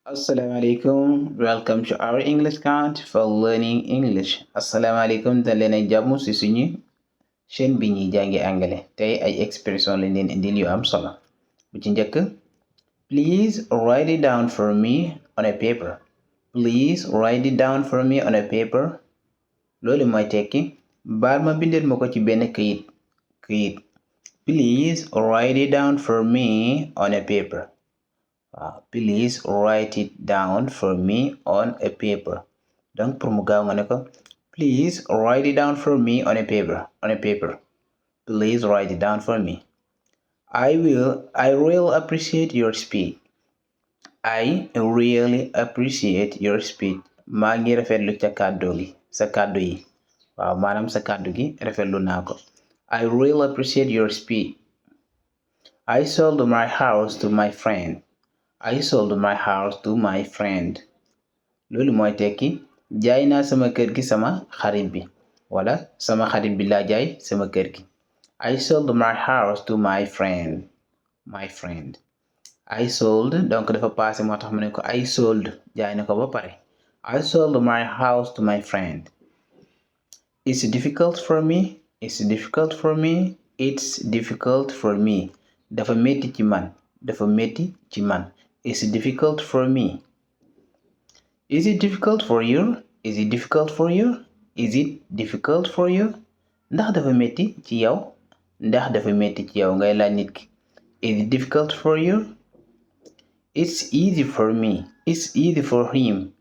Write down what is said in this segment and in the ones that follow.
Assalamualaikum. Welcome to our English Count for learning English. Assalamualaikum dal leen ak jàmm ci suñu chaîne bi ñuy jàngi anglais tey ay expression lañ leen indil yu am solo bu ci njëkk please write it down for me on a paper. Please write it down for me on a paper. Loolu mooy tekki baal ma bindal ma ko ci benn këyit. Please write it down for me on a paper. Please write it down for me on a paper. Donc pour mu gaaw nga ne ko please write it down for me on a paper. Please write it down for me. I really appreciate your speech. I really appreciate your speech. Maa ngi rafetlu sa kàddu yi. Maanaam sa kàddu gi rafetlu naa ko. I really appreciate your speech. I sold my house to my friend. I sold my house to my friend. Loolu mooy tekki jaay naa sama kër gi sama xarit bi wala sama xarit bi laa jaay sama kër gi. I sold my house to my friend. I sold donc dafa passé moo tax mu ne ko I sold jaay na ko ba pare. I sold my house to my friend. It's difficult for me. It's difficult for me. Dafa metti ci man. It's difficult for me. Is it difficult for you? Ndax dafa metti ci yow? Ngay laaj nit ki. Is it difficult for you? It's easy for me. It's easy for him.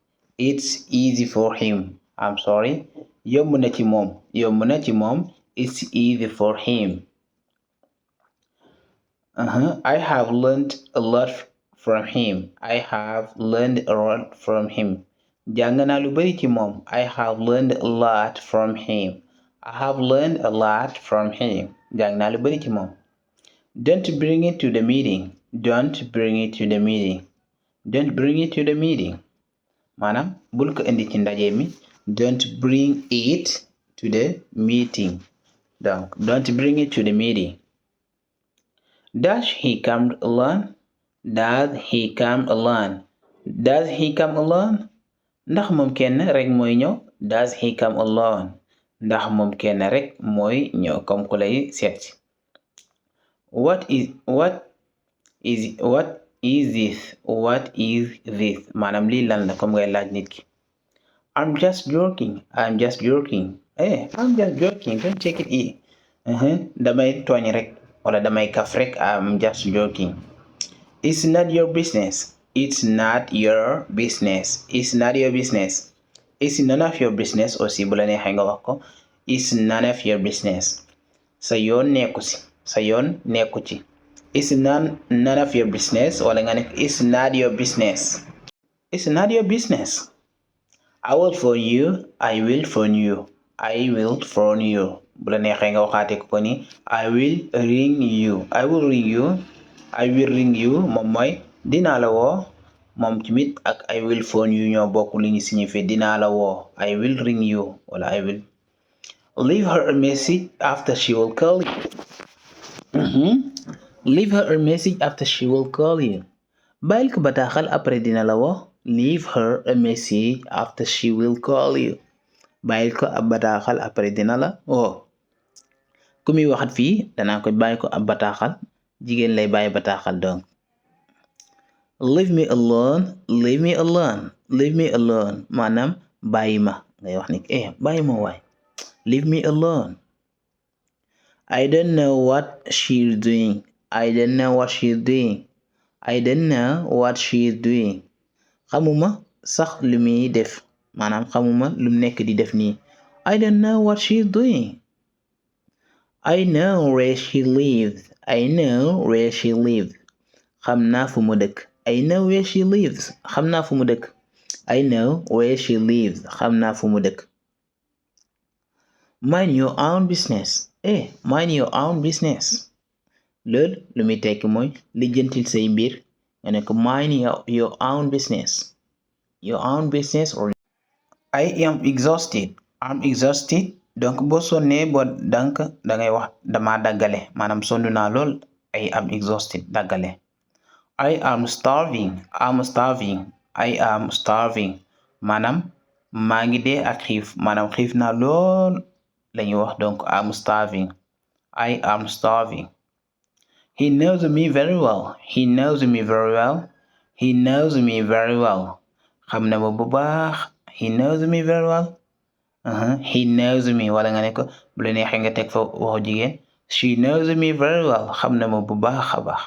I'm sorry. Yomb na ci moom. It's easy for him. I have learned a lot from him. Jàng naa lu bari ci moom. I have learned a lot from him. Jàng naa lu bari ci moom. Don't bring it to the meeting. Maanaam bul ko indi ci ndaje mi. Don't bring it to the meeting. Donc don't bring it to the meeting. Does he come alone? Ndax moom kenn rek mooy ñëw. Does he come alone? Ndax moom kenn rek mooy ñëw comme ku lay seet. What is this? Maanaam lii lan la comme ngay laaj nit ki. I'm just joking. I'm just joking. Don't take it easy. Damay tooñ rek wala damay kaf rek. I'm just joking. It's not your business. It's none of your business aussi bu la neexee nga wax ko. It's none of your business. Sa yoon nekku ci. It's none of your business wala nga nekk it's not your business. I will phone you. Bu la neexee nga waxaate ko ni I will ring you moom mooy dinaa la woo. Moom tamit ak I will phone you ñoo bokk li ñu signifie dinaa la woo. I will ring you wala I will leave her a message after she will call you. Leave her a message after she will call you. Bàyyil ko bataaxal après dina la woo. Leave her a message after she will call you. Bàyyil ko ab bataaxal après dina la woo. Ku muy waxat fii danaa ko bàyyi ko ab bataaxal. Jigéen lay bàyyi bataaxal donc. Leave me alone. Maanaam bàyyi ma ngay wax ni bàyyi ma waay. Leave me alone. I don't know what she's doing. Xamuma sax lu muy def. Maanaam xamuma lu mu nekk di def nii. I don't know what she's doing. I know where she lives. Xam naa fu mu dëkk. I know where she lives. Xam naa fu mu dëkk. Mind your own business. Loolu lu muy tekki mooy lijjantil say mbir. Nga ne ko mind your own business. Or I am exhausted. Donc boo sonnee dangay wax dama daggale maanaam sonn naa lool. I am exhausted daggale. I am starving. I am starving maanaam maa ngi dee ak xiif maanaam xiif naa lool lañuy wax donc I'm starving. I am starving. He knows me very well. He knows me very well. He knows me very well. Xam na ma bu baax. He knows me very well. He knows me wala nga ne ko bu la neexee nga teg fa waxu jigéen. She knows me very well. Xam na ma bu baax a baax.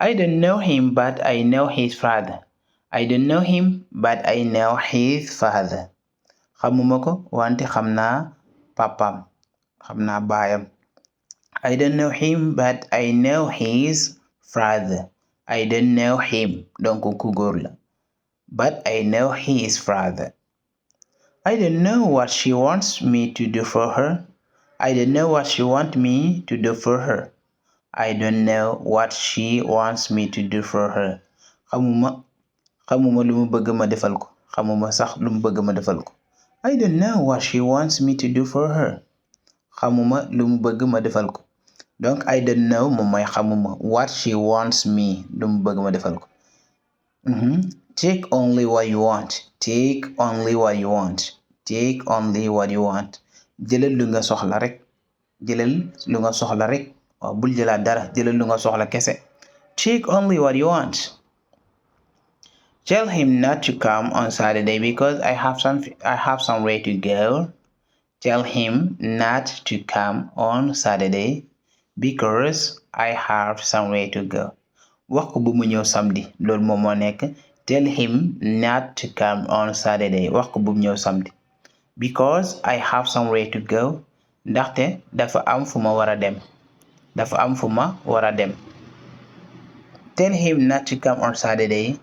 I don't know him but I know his father. I don't know him but I know his father. Xamuma ko wante xam naa papaam. Xam naa baayam. I don't know him but I know his father. I don't know him donc ku góor la. But I know his father. I don't know what she wants me to do for her. I don't know what she wants me to do for her. I don't know what she wants me to do for her. Xamuma lu mu bëgg ma defal ko. Xamuma sax lu mu bëgg ma defal ko. I don't know what she wants me to do for her. Xamuma lu mu bëgg ma defal ko. Donc I don't know moom mooy xamuma. What she wants me lu mu bëgg ma defal ko. Take only what you want. Take only what you want. Take only what you want. Jëlal lu nga soxla rek. Jëlal lu nga soxla rek. Waaw bul jëlaat dara jëlal lu nga soxla kese. Take only what you want. Tell him not to come on Saturday because I have somewhere to go. Tell him not to come on Saturday because I have somewhere to go. Wax ko bu mu ñëw samedi loolu moom moo nekk. Tell him not to come on Saturday. Wax ko bu mu ñëw samedi. Because I have somewhere to go. Ndaxte dafa am fu ma war a dem. Dafa am fu ma war a dem. Tell him not to come on Saturday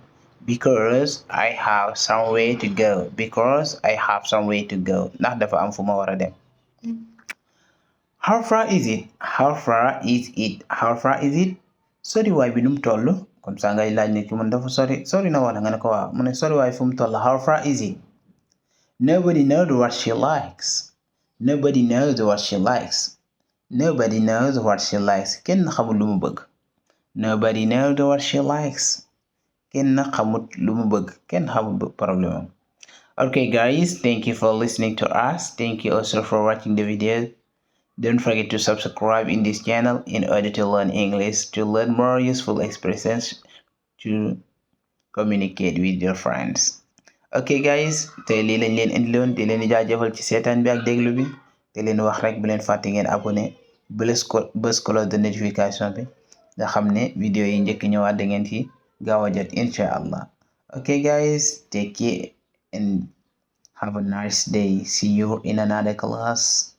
because I have somewhere to go. Because I have somewhere to go. Ndax dafa am fu ma war a dem. How far is it? How far is it? How far is it? Sori waay bi nu mu toll comme ça ngay laaj ne ki mun dafa sori na wala nga ne ko waaw mu ne sori waay fu mu toll. How far is it? Nobody knows what she likes. Nobody knows what she likes. Nobody knows what she likes. Kenn xamul lu mu bëgg. Nobody knows what she likes. Kenn xamut lu mu bëgg. Kenn xamul problème. Okay guys, thank you for listening to us. Thank you also for watching the video. Don't forget to subscribe in this channel in order to learn English, to learn more useful expressions, to communicate with your friends. Okay guys, tey lii lañ leen indiloon di leen jaajëfal ci seetaan bi ak déglu bi te leen wax rek bu leen fàtte ngeen abonné bës cloche de notification bi nga xam ne vidéo yi njëkk ñëwaat da ngeen ci gaaw a jot incha allah. Okay guys, take care and have a nice day. See you in another class.